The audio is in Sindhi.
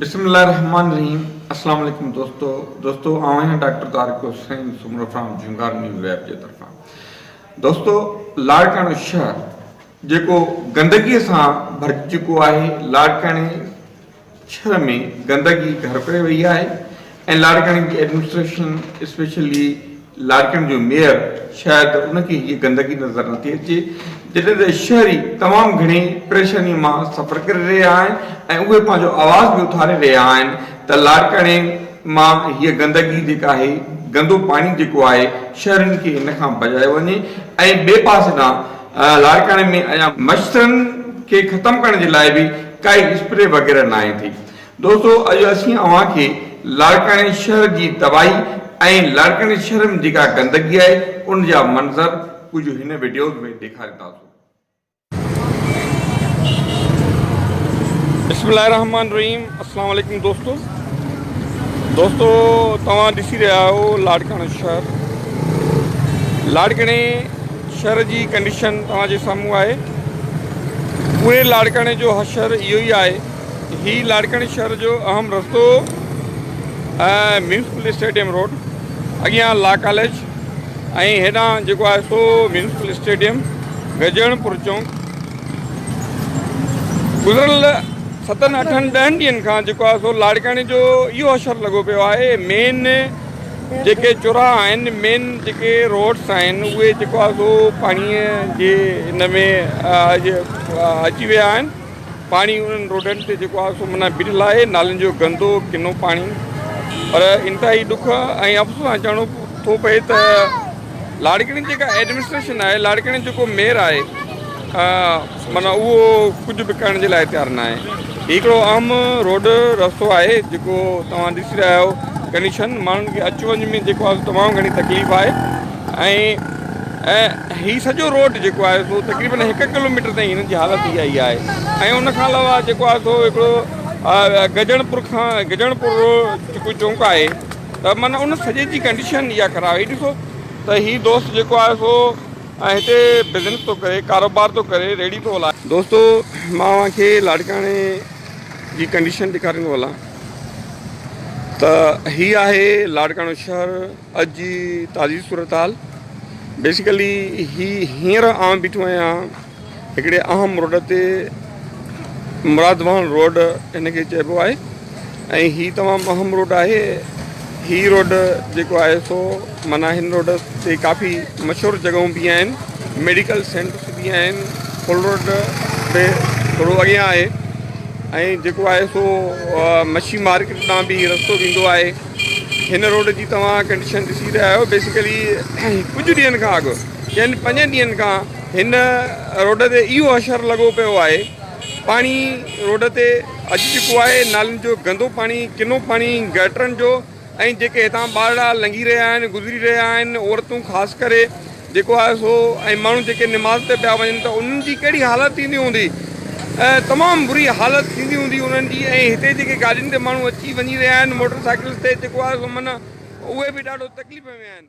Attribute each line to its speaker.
Speaker 1: بسم الله الرحمٰن الرحيم اسلام عليڪم دوستو دوستو آئون آهيان doctor Tariq Hussain Soomro from Jhungar news web جي طرفان دوستو لاڙڪاڻو شهر جيڪو گندگي سان ڀرجي چڪو آهي لاڙڪاڻي شھر ۾ گندگي گهر ڪري وئي آهي ۽ لاڙڪاڻي جي ايڊمنسٽريشن اسپيشلي لاڙڪاڻي جو ميئر شايد ان کي هيء گندگي نظر نٿي اچي جڏهن ته شهري تمام گهڻي پريشاني مان سفر ڪري رهيا آهن ۽ اهي پنهنجو آواز به اٿاري رهيا آهن ته لاڙڪاڻي مان هيء گندگي جيڪا آهي گندو پاڻي جيڪو آهي شهرين کي ان کان بچايو وڃي ۽ ٻئي پاسي ڏانهن لاڙڪاڻي ۾ اڃا مڇرن کي ختم ڪرڻ جي لاء به ڪائي اسپري وغيره ناهي ٿي. دوستو اڄ اسين اوهان کي لاڙڪاڻي شهر جي تباهي ۽ لاڙڪاڻي شهر ۾ جيڪا گندگي آهي ان جا منظر ڪجهه هن وڊيوز ۾ ڏيکارينداسون. بسم الله الرحمن الرحيم السلام عليڪم دوستو دوستو توهان ڏسي رهيا آهيو لاڙڪاڻو شهر لاڙڪاڻي شھر جي ڪنڊيشن توهان جي سامهون آهي. پوري لاڙڪاڻي جو حشر اهو ئي آهي. هي لاڙڪاڻي شھر جو اهم رستو ۽ ميونسپل اسٽيڊيم روڊ اڳيان لا ڪاليج ۽ هيڏانهن جيڪو آهي سو ميونسپل اسٽيڊيم گجڻپور چونڪ گذريل ستن اٺن ڏهن ڏينهن کان جيڪو آهي سو لاڙڪاڻي جو اهو حشر لڳو پيو آهي مين جيڪي چوراها آهن مين جيڪي روڊس آهن اهي جيڪو آهي سو پاڻي جي ان ۾ اچي ويا آهن پاڻي انهن روڊن تي جيڪو آهي سو معنيٰ بيٺل آهي نالين جو گندو ڪنو پاڻي پر انتهائي ڏک ۽ افسوس سان چوڻو ٿو پئي ته لاڙڪاڻي جيڪا ايڊمنسٽريشن آهي لاڙڪاڻي جيڪو ميئر آهي معنيٰ اهو ڪجهه به ڪرڻ جي لاء تيار ناهي. هي هڪڙو اهم روڊ رستو آهي جيڪو توهان ڏسي رهيا آهيو ڪنڊيشن ماڻهن کي اچ وڃ ۾ جيڪو آهي تمام گهڻي تڪليف آهي ۽ ۽ هي سڄو روڊ جيڪو آهي سو تقريبن هڪ ڪلوميٽر تائين هنن جي حالت اها ئي آهي ۽ ان کان علاوه جيڪو آهي سو هڪڙو گجڻپور کان گجڻپور جيڪو چونڪ آهي ته معنيٰ ان سڄي جي ڪنڊيشن اها خراب آهي ڏسو ته هي دوست جيڪو آهي سو ۽ هتي بزنس ٿو ڪري ڪاروبار ٿو ڪري ريڙهي ٿو هلائي. دوستو مان اوهان کي لاڙڪاڻي جي ڪنڊيشن ڏيکاريندو هلان ته هي آهي لاڙڪاڻو شهر اڄ جي تازي صورتحال بيسيڪلي هي هينئر آئون بيٺو آهيان هڪڙي اهم روڊ تي مراد واهڻ روڊ هن کي چئبو آهي ۽ هي تمام اهم روڊ آهي هي روڊ جيڪو آهي سو معنيٰ هن روڊ تي ڪافي مشهور جڳهون به آهن ميڊيڪل سينٽرس به آهن فل روڊ به ٿورو اڳيان آهي ۽ جيڪو آهي سو مڇي مارڪيٽ ڏانهن به رستو ويندو آهي هن روڊ جي توهان ڪنڊيشن ڏسي رهيا آهيو بيسيڪلي ڪجهه ڏينهن کان اڳ چئن پنجن ڏينهن کان هن روڊ تي اهو حشر لڳو پيو آهي پاڻي روڊ تي اچي چڪو آهي، نالين جو گندو پاڻي، ڪنو پاڻي، گٽرن جو ۽ جيڪي هتان ٻارڙا لنگهي رهيا آهن، گذري رهيا آهن، عورتون خاص ڪري جيڪو آهي سو ۽ ماڻهو جيڪي نماز تي پيا وڃن ته انهن جي ڪهڙي حالت ٿيندي هوندي تمام بري حالت ٿيندي هوندي انهن جي ۽ هتي جيڪي گاڏين تي ماڻهو اچي وڃي رهيا آهن موٽر سائيڪلز تي جيڪو آهي سو معنيٰ اهي به ڏاڍو تڪليف ۾ آهن.